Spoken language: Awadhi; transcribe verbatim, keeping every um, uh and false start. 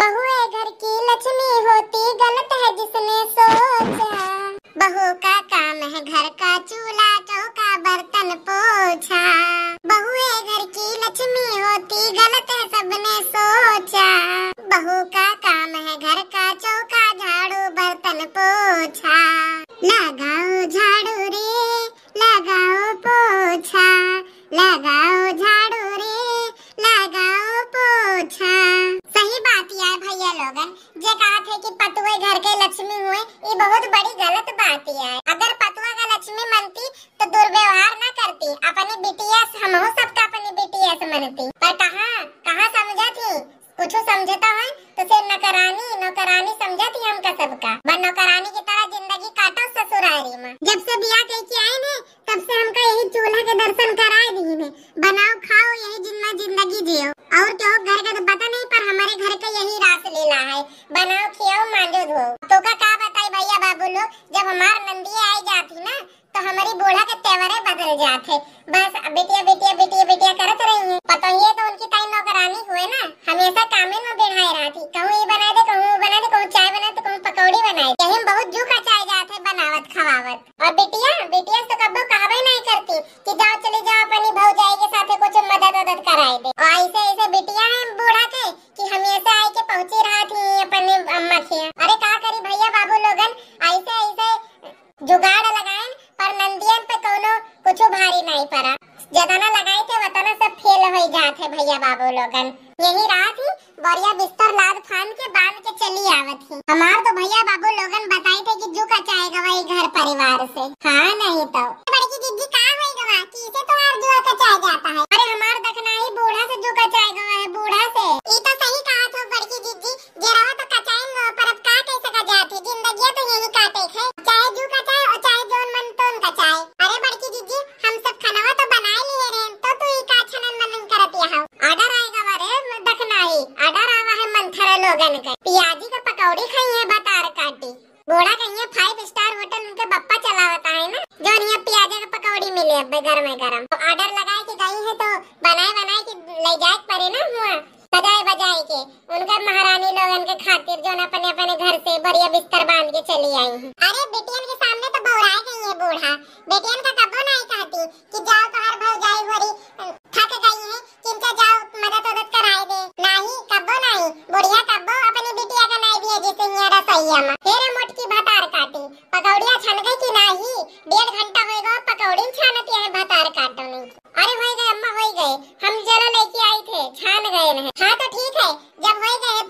बहुए घर की लक्ष्मी होती, गलत है जिसने सोचा। बहू का काम है घर का चूल्हा चौका बर्तन पोछा। बहुए घर की लक्ष्मी होती, गलत है सबने सोचा। बहू का काम है घर का चौका झाड़ू बर्तन पोछा। लगाओ झाड़ू रे, लगाओ पोछा, लगाओ झाड़ू रे, लगाओ पोछा। सही बात है भैया लोगन, जे कहत है कि पतोह घर के लक्ष्मी हुए, ई बहुत बड़ी गलत बात है। अगर पतोह का लक्ष्मी मनती तो दुर्व्यवहार ना करती, अपनी बिटिया से, हमहू सबका अपनी बिटिया से मनती, पर कहाँ, कहाँ समझत ही? कुछ समझता है तो सिर्फ नौकरानी, नौकरानी समझत ही हमका सबका। बस नौकरानी की तरह जिंदगी काटो ससुरारी में। जब से बियाह कइके आइन है, तब से हमका यही चूल्हा के दर्शन कराए दीन है। बनाओ खाओ, यही जिन-, में जिंदगी जियो। और केहू घर का तो पता नहीं, पर हमरे घर का यही रास लीला है। बनाओ खियाओ, मांजो धो। तोका का बताई भैया बाबू लोग, जब हमार नंदिया आई जाती ना, तो हमरी बूढ़ा के तेवरे बदल जात है। बस बिटिया, बिटिया, बिटिया, बिटिया करत रही है। पतोहिए तो उनकी ताई नौकरानी हुए ना, हमेशा कामे में बिढ़ाए रहती। कहूँ ई बनाए दे, कहूँ वो बनाए दे, कहूँ चाय बनाए दे, कहूँ पकौड़ी बनाए दे। यही में बहुत जू कचाए जात है बनावत खवावत। और बिटिया, बिटिया से तो कब्बो कहबे नहीं करती कि जाओ, चली जाओ अपनी भौजाई के साथे कुछ मदद उदद कराए दे। और ऐसे, ऐसे बिटिया है बूढ़ा के कि हमेशा आए के पहुँची रहत ही अपने अम्मा के। अरे का करी भैया बाबू लोगन, ऐसे, ऐसे जुगाड़ लगाइन, पर नंदियन पे कौनो कुछ भारी नहीं पड़ा। जतना लगाए थे, वतना सब फेल हो जात है भैया बाबू लोगन। यही रात ही बोरिया बिस्तर लाद फान के बांध के चली आवत ही। हमार तो भैया बाबू लोगन बताए थे कि जू कचाए गवा ई घर परिवार से। हाँ, नहीं तो। बड़की जिज्जी, का होई गवा कि इसे तोहार जुआ कचाए जाता है? अरे, हमार दखनाही बूढ़ा से जू कचाए गवा है, बूढ़ा से। ई तो सही कहा थो बड़की जिज्जी, जे रहो तो कचाइन गो, पर अब का कह सका जात है, जिंदगिया तो यही काटे है, चाहे जू कचाए और चाहे जौन मन तौन कचाए। अरे बड़की जिज्जी, हम सब खनवा तो बनाए लिए रहे, तो तू ई का छनन मनन करत यहाँ? Order आए गवा रे दखनाही, order आवा है मंथरा लोगन के, पियाजी के पकौड़ी खाई है भतार काटी। बूढ़ा कहिए five star hotel उनके बप्पा चलावता है ना, जौन यहाँ पियाजी के पकौड़ी मिले अब गरम गरम। Order लगाए के गई है तो बनाए बनाए के ले जाए के पड़े ना हुआ। बजाए बजाए के उनकर महारानी लोगन के खातिर जौन अपने अपने घर से बोरिया बिस्तर बांध के चली आई हैं। अरे बिटियन के सामने तो बौराए गई है बूढ़ा, बिटियन का कबो नहीं कहती कि जाओ तोहार भौजाई होरी थक गई है, किनका जाओ मदद उदद कराए दे। नहीं, कबो नहीं, बुढ़िया कबो अपनी बिटिया का नहीं भेजी सिंह रसोईया में। हे रे मोटकी भतार काटी, पकौड़िया छन गई कि नाही? डेढ़ घंटा होई गवा, पकौड़ी छानत यहाँ भतार काटो नहीं। अरे होई गए अम्मा, होई गए, हम जरा लेके आई थे, छान गए हैं। हाँ तो ठीक है, जब होई गए हैं